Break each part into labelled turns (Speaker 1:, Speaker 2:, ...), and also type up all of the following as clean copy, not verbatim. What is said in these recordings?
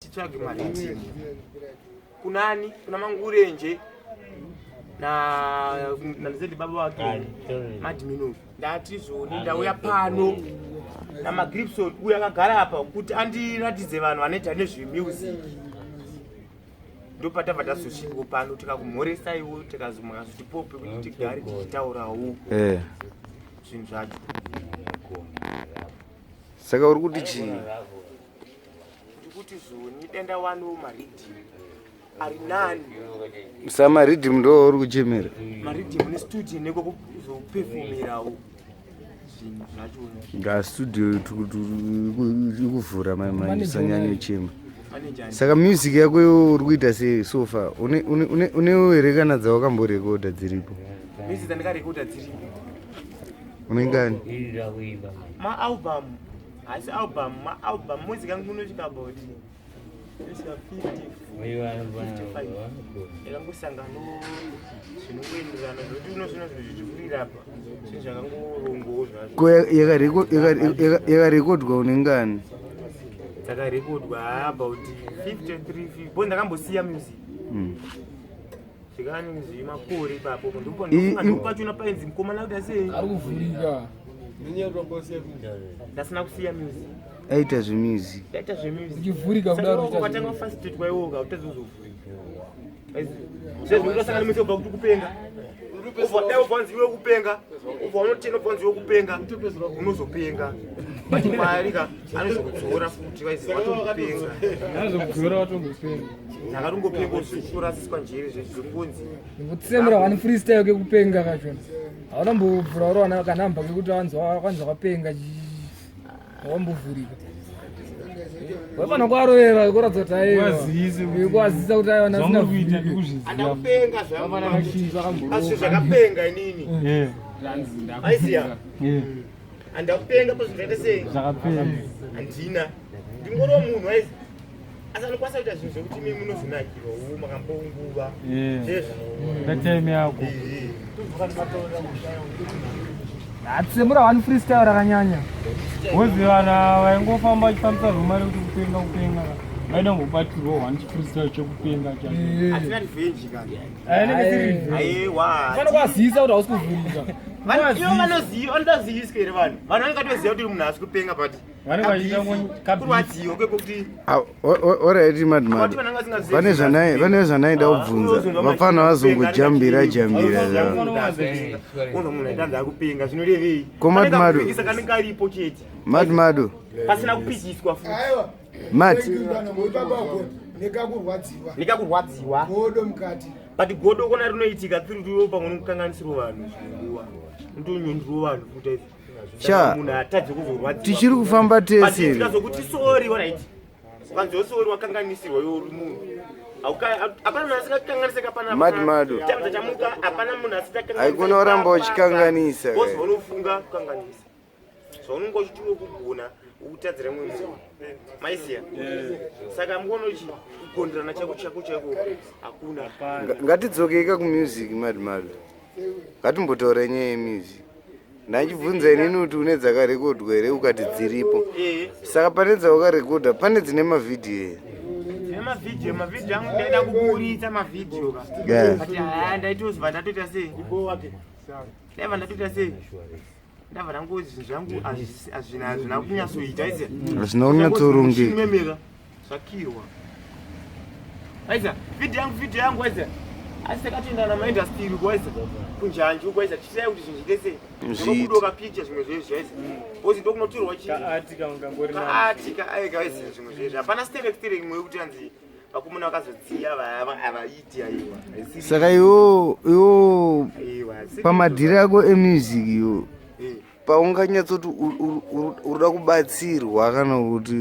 Speaker 1: Titsvage mariddim kunani? Kuna Mangurenje na nandiseti baba wake Madmino. Ndati zvoni ndauya pano naMagripson uyo akagara apa kuti andiratidze vanhu vanoita nezvemusic. Ndopatabva tazosvikawo pano, tikakumhoresaiwo, tikazomakazotipope kuti tigare tichitaurawo zvinhu zvacho.
Speaker 2: Saka uri kuti chii?
Speaker 1: Ndikuti zvoni denda wano mariddim ari nani.
Speaker 2: Sa mariddim ndo uri kuchemera?
Speaker 1: Mariddim nestudio nekokuzopefomerawo zvinhu zvachona.
Speaker 2: Nga studio ikuvhura manje, usanyanyochema.
Speaker 1: Manager.
Speaker 2: Saka music yako iwe uri kuita sei so far? Une here kana dzawakamborekodha dziripo?
Speaker 1: Music dzandikarekodha dziripo.
Speaker 2: Unengani?
Speaker 1: Maalbum, hasi album, maalbum. Music yangu unosvika about, inosvika 50, 55. Yakangosangano zvinongoenderana zvokuti unozvina zvinhu zvichikurira apa, zvinhu zvakangorongowo zvazvo.
Speaker 2: Ko yakarekodwa unengani?
Speaker 1: Dzakarekodwa about 53, bo ndakambosiya music zvikani zvimakore ipapo. Ndopachona painzi mukomana kuita sei?
Speaker 3: Ari kuvhurika.
Speaker 1: Ndasina kusiya music.
Speaker 2: Aita zvemusic.
Speaker 1: Ndaita zvemusic.
Speaker 3: Uchivhurika kudaro.
Speaker 1: Saka watanga kufasilitatwa iwoka utazozovhurika sezvo unosangana mese ubva kuti kupenga, ubva dai ubva wanzi iwe kupenga, ubva unotenda, ubva wanzi iwe kupenga, unozopenga. But Mwari ka anozokudzora futi, vaizi watongopenga.
Speaker 3: Azokudzora watongopenga.
Speaker 1: Ndakatongopenga, uchitorasiswa njere zvezvingonzi.
Speaker 3: Kutsemura wani freestyle kekupenga kachona. Hauna mbobvura uri wana kanhamba kekuti wanzwa wapenga, wambovhurika. Wafana kuarovera kuratidza kuti aiwa. Kuazisa kuti aiwa
Speaker 4: Zvamuri kuita
Speaker 3: ndasina.
Speaker 4: ndikuzviziva.
Speaker 1: Andakupenga zvangu, asi zvakapenga inini aiziya. Andakupenga pazvinhu zvaita sei?
Speaker 4: Zvakapenga.
Speaker 1: Handina, ndingoriwo munhu aizi, asi anokwanisa kuita zvinhu zvekuti imi munozonakirwa wo makambounguva zvezvo.
Speaker 4: Netime yako.
Speaker 3: Atsemura wani freestyle rakanyanya.
Speaker 4: Wozi vana vaingofamba vachifambisa ruma rekuti kupenga kupenga, vaida ngobatirwa one chifreestyle chekupenga chacho.
Speaker 1: Hatina revenge kana.
Speaker 4: Ainenge siri.
Speaker 1: Aiwa.
Speaker 3: Fana kuazisa kuti hausi kuvhurika.
Speaker 1: Ivo vanoziva, vanotoziviswa here vanhu? Vanhu vanenge vatoziva kuti munhu haasi kupenga, but
Speaker 4: Vanenge vachiita
Speaker 1: kurwadziwa kwekuti
Speaker 2: Alright, Madmad.
Speaker 1: Vati vananga vasingazivi.
Speaker 2: Pane zvanaida kubvunza. Vapfana vazongojambira jambira zvavo.
Speaker 1: Unzwa munhu aitanzi akupenga, zvinorevei?
Speaker 2: Ko Mad Madu?
Speaker 1: Kupikisa kanenge karipo chete.
Speaker 2: Mad Madu.
Speaker 1: Pasina kupikiswa futi.
Speaker 5: Aiwa.
Speaker 2: Mat.
Speaker 5: Nekakurwadziwa.
Speaker 1: Nekakurwadziwa.
Speaker 5: Godo mukati.
Speaker 1: But godo kona rinoitika through iwe pamwe nokukanganisirwa vanhu zvinguva ndonyondiro vanhu futi aizi.
Speaker 2: Sha.
Speaker 1: Munhu atadze kuzorwadziwa.
Speaker 2: Tichiri kufamba
Speaker 1: But
Speaker 2: tese.
Speaker 1: tikazokuti sorry, alright, ukanzi sorry, wakanganisirwa iwe uri munhu. Hapana munhu asingakanganisika pana.
Speaker 2: Mad Madu.
Speaker 1: Chamudza chamuka, hapana munhu asikakanganisa.
Speaker 2: Haikona uramba uchikanganisa.
Speaker 1: Boss, vanofunga kukanganisa zvaunenge uchitiwe kugona ukutadzira mumwe munhu, maiziya. Saka mukono chi kugonderana chako chako chako hakuna.
Speaker 2: Ngatidzokei ka kumusic, Mad Madu. Ngatimbotaura nyaya yemusic. Ndachibvunza inini kuti une dzakarekodwa here, ukati dziripo. Saka pane dzawakarekodha, pane dzine mavhidhiyo here?
Speaker 1: Dzine mavhidhiyo. Mavhidhiyo angu ndaida kuburitsa mavhidhiyo ka. But haya, ndaitozva ndatoita sei, ndaiva ndatoita sei, ndabva ndangozi zvinhu zvangu hazvina kunyatsoita aiziya.
Speaker 2: Hazvina kunyatsorongeka.
Speaker 1: Memeka zvakirwa aiziya vhidhiyo yangu, vhidhiyo yangu aiziya, asi takatoenda namaindastiri uko aiziya, kunjanji uko aiziya, tichirai kuti zvinhu zviite sei.
Speaker 2: Zviite.
Speaker 1: Ndokudoka picha zvimwe zvezvi aiziya ozi ndokunotorwa chii.
Speaker 4: Kaati kangangori.
Speaker 1: Kaatika aika aiziya zvimwe zvezvi hapana sterek sterek imwe yekuti anzi vakomana vakazodziya havaiti, aiwa.
Speaker 2: Saka iwo
Speaker 1: Aiwa.
Speaker 2: Pamadhiri ako emusic iwo, paunganyatsoti urikuda kubatsirwa kana kuti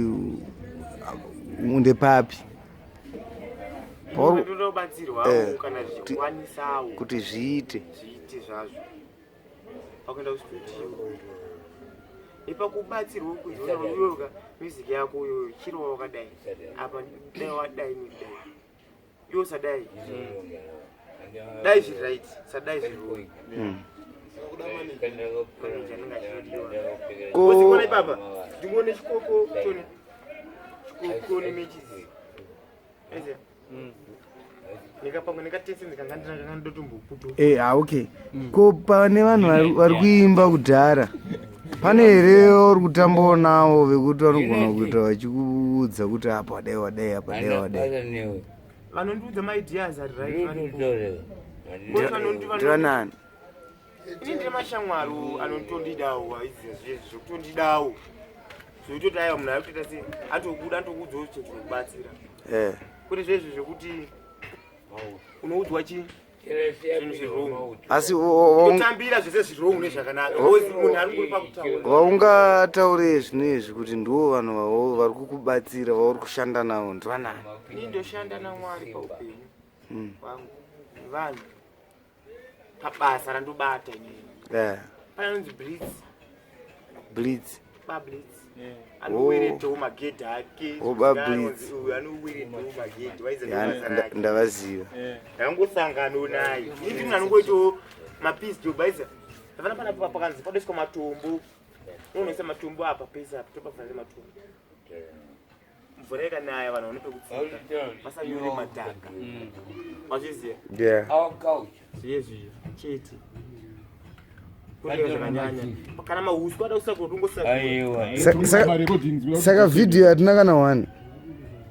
Speaker 2: ndepapi?
Speaker 1: Ndoda kubatsirwa kana zvichikwanisawo.
Speaker 2: Kuti zviite.
Speaker 1: Zviite zvazvo pakuenda kustudio, ipakubatsirwa kunzi music yako iyoyo chiro wakadai apa, dai wadai nekudai, iwe usadai, dai zviri right, sadai zviri wrong. Manager anenge achitodiwa.
Speaker 2: Ko
Speaker 1: Ozikona ipapa ndingone chikoko chone chikoko nemechizi.
Speaker 2: Eh, ah, okay ko pane vanhu vari kuimba kudhara pane here uri kutambawo nawo vekuti vanogona kuita vachikuudza kuti apa wadai wadai apa dai wadai?
Speaker 1: Vanondiudza maideas ari right varipo.
Speaker 2: Ndivanani?
Speaker 1: Ini ndine mashamwari anotondidawo, aiziva zvezvi zvekutondidawo, zvekutoti aiwa, munhu ari kutoita sei, atobuda anotokuudzawo chinhu chinokubatsira. Kwete zvezvi zvekuti unoudzwa chi zvinhu zvirong.
Speaker 2: Asi
Speaker 1: totambira zvese zvirong nezvakanaka because munhu ari kuri pakutaura.
Speaker 2: Vaungataure zvino izvi kuti ndiwo vanhu vari kukubatsira, vauri kushanda navo, ndivanani?
Speaker 1: Ini ndoshanda naMwari paupenyu hwangu, vanhu pabasa randobata inini. Pane anonzi Blitz.
Speaker 2: Blitz.
Speaker 1: BaBlitz anoweredhawo magedhi ake.
Speaker 2: Oh, Ba Blitz.
Speaker 1: Uyu anoweredhawo magedhi, waiza
Speaker 2: Ya,
Speaker 1: basa rake.
Speaker 2: Ndavaziva.
Speaker 1: Ndakangosanganawo naye. Ini munhu anongoitawo mapiece job, aiza afana pana pakanzi padoiswa matombo, unoisa matombo apa pese apa, topavharira matombo. Mvura ikanaya vanhu vane pekutsika, vasanyure madhaka, wazviziva?
Speaker 2: Yeah.
Speaker 1: Zviye zviye chete, kutenga zvakanyanya kana mahuswa ada kusakura, tongosakura.
Speaker 2: Saka vhidhiyo hatina kana one?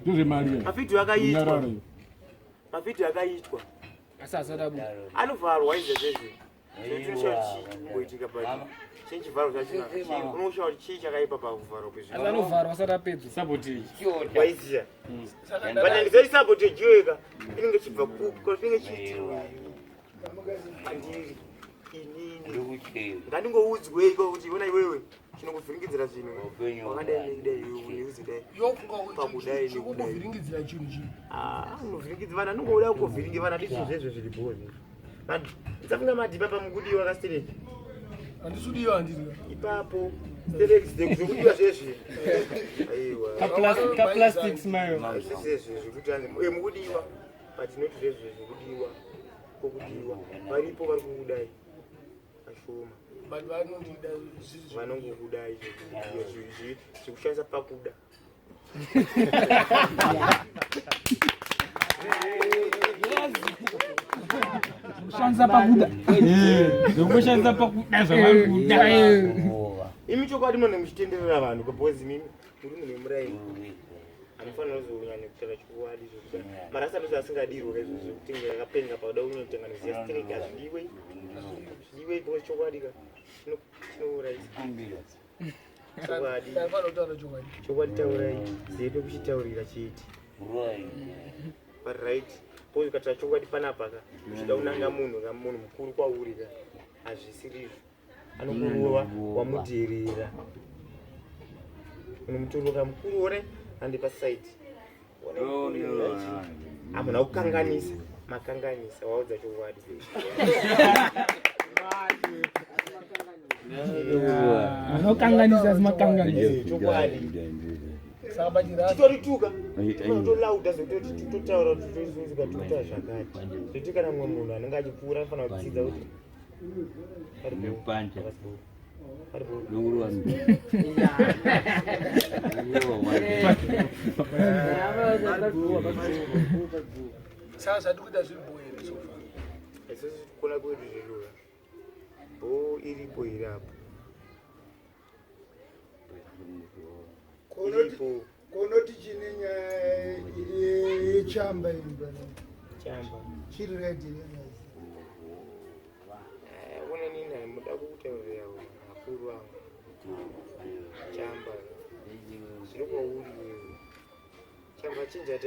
Speaker 5: Ndezvemari.
Speaker 1: Mavhidhiyo akaitwa, mavhidhiyo akaitwa.
Speaker 3: Asi asada.
Speaker 1: Anovharwa izvezvezvi, tinoshaura chii chikumboitika, but chinchivharwa chacho unoshaura kuti chii chakaipa pakuvharwa
Speaker 3: Asi
Speaker 1: kwezvinhu.
Speaker 3: anovharwa asati apedzwa.
Speaker 4: Sabotage.
Speaker 1: Waiziya, but handizoti sabotage yoyeka inenge ichibva kupi, kana inenge chiitirwa pandiri inini. Ngandingoudzweiko kuti ona iwewe chinokuvhiringidzira zvinhu wakadai nekudai, iwe neuzodai pakudai nekudai.
Speaker 6: Chikukuvhiringidzira chinhu chii?
Speaker 1: Ah, unovhiringidza vanhu, anongoda kukovhiringi vanhu, handizvo zvezvo zviripo zvezvo. Ndisafunga madhipa pamukudiwa kastereki.
Speaker 6: Handisudiwa, handiti?
Speaker 1: Ipapo stereki zvekudiwa zvezvi, aiwa.
Speaker 4: Kaplastic smile.
Speaker 1: Zvezvi zvekuti anzi mukudiwa, but not zvezvi zvekudiwa kokudiwa. Varipo vari kukudai vashoma.
Speaker 6: But vanondida zviri
Speaker 1: Vanongokudai zvekudiwa zvekushandisa pakuda.
Speaker 3: Kushandisa pakuda.
Speaker 4: Zvekungoshandisa pakuda zvavari kuda.
Speaker 1: Imi chokwadi munhu muchitenderera vanhu, because imimi muri munhu wemuraini anofanira kuzonyanya kutaura chokwadi zvekuda mari, asati asingadirwe kaizvo zvekuti akapenga pakuda kunyotenga noziya stereki. Hazvidiwe, zvidiwe, because chokwadi ka chinourayisa chokwadi.
Speaker 6: Ndaifanira kutaura chokwadi.
Speaker 1: Chokwadi taurai, zive pekuchitaurira chete, but right, because ukataura chokwadi panapa ka uchida kunanga munhu ka, munhu mukuru kwauri ka, hazvisirizvo, anokurova, wamudherera. Unomuturuka mukuru ore handi pasaidi hamuna kukanganisa, makanganisa, waudza chokwadi.
Speaker 3: Anokanganisa asi makanganisa.
Speaker 1: Chokwadi.
Speaker 6: Saka pachirasi
Speaker 1: Titorituka, tolauda zvekutoti totaura kuti tozoka totaura zvakati, zvekuti kana mumwe munhu anenge achipfuura anofanira kudzidza kuti paripo, hapasipo, paripo.
Speaker 6: Saka zvatiri kuita zviri bho here so far?
Speaker 1: Isusu kuona kwedu zvedura bho iripo here apo iripo.
Speaker 7: Konoti chine nyaya iri yechamba imba?
Speaker 1: Chamba.
Speaker 7: Chiri ready?
Speaker 1: Una nini muda kutaurira akuru angu chamba zviri kwauri iwewe. Chamba chinja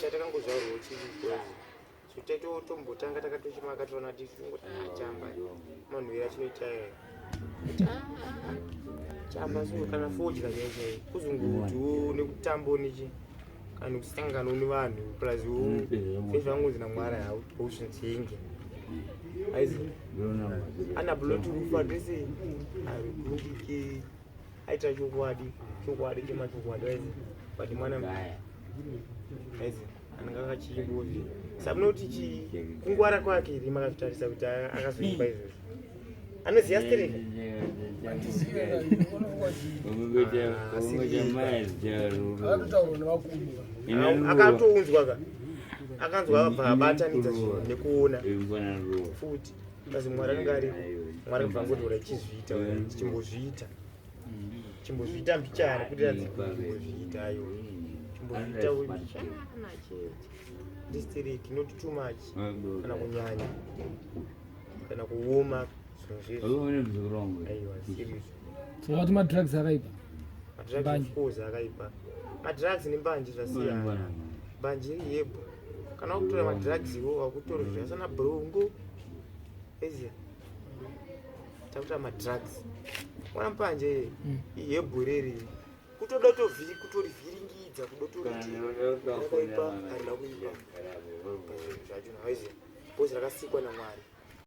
Speaker 1: chatakangozvarwawo chiripo, tombotanga takatochimaka toona tifungoti chamba manhuwira chinoita chamba so kana fodya chaichai kuzongotiwo nekutambawo nechi kana kusanganawo nevanhu, plus sezvangonzi naMwari hauzvinzenge aizi ana buloti kufa tese arikundike aita chokwadi, chokwadi chemachokwadi aizi, but mwana aizi anenge akachimbozi samunoti chi kungwara kwake iri makazvitarisa kuti akazoimba izvozvo, anoziva stereka.
Speaker 6: Akatotaurwa nevakuru.
Speaker 1: Akatounzwa ka, akanzwa, akabva abatanidza zvinhu nekuona futi kazi Mwari anenge ariko. Mwari akabva angoti, "Ura chizviita, chimbozviita, chimbozviita mbichana," kuti radzi chimbozviita, ayo chimbozviita mbichana chete, ndistereki, not too much kana kunyanya kana kuoma zvinhu zvezvi. Aiwa, serious.
Speaker 3: So wati madrugs akaipa?
Speaker 1: Madrugs?
Speaker 3: Mbanje.
Speaker 1: Of course akaipa. Madrugs nembanje zvasiyana. Mbanje iri yebho. Kana wakutora madrugs iwo wakutora zvasana brongo eziya, takutora madrugs wana mbanje ihebho reri kutoda kutorivhiringidza, kudotoriti rakaipa, harina kuipa pazvinhu zvacho, aiziya, because rakasikwa naMwari.